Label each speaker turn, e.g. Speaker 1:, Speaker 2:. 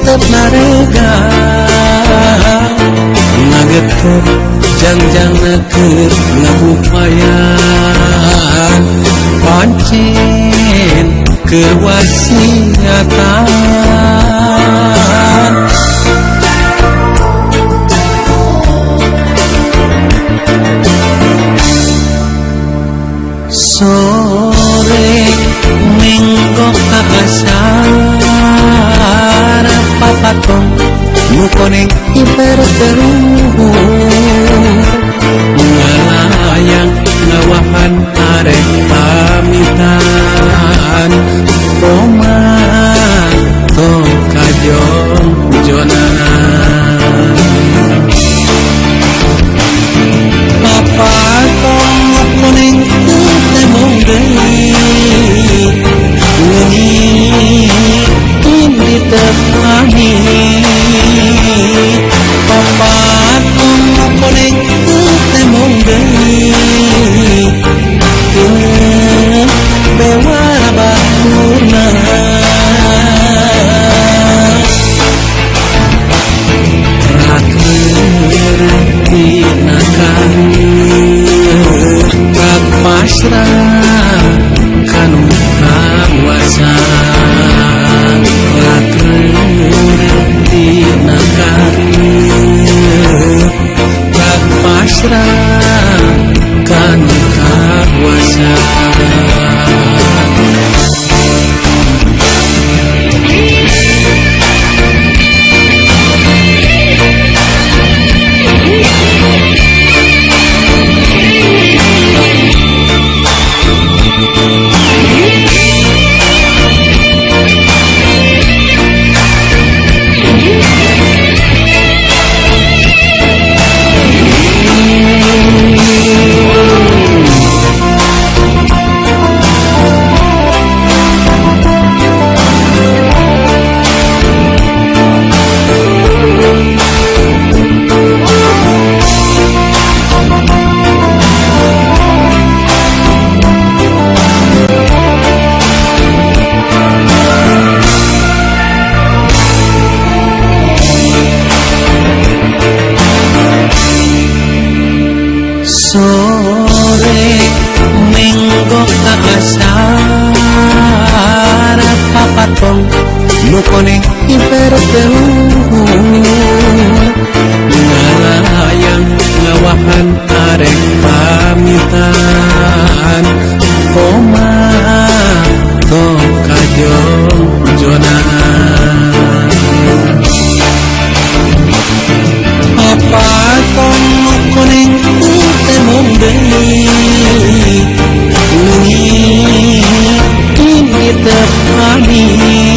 Speaker 1: tetep narega ngageter jangjangna keur ngabupayan pancen keur wasiatan. Sore minggok ka pasar papatong nu koneng hiper teluhur ngalayang ngawahan arek pamitan koma tong kajong-jonan papatong nu koneng temong deui leungit indi teu pamit papatong nu koneng temong deui teu bewara baturna rakeun dina karir rak pasrah kanu kawasa rakeun dina karir rak pasrah kanu kawasa. Sore minggok ka pasar papatong nu koneng hiper teluhur ngalayang ngawahan arek pamitan koma tong kajong-jonan papatong nu koneng temong deui leungit indi teu pamit.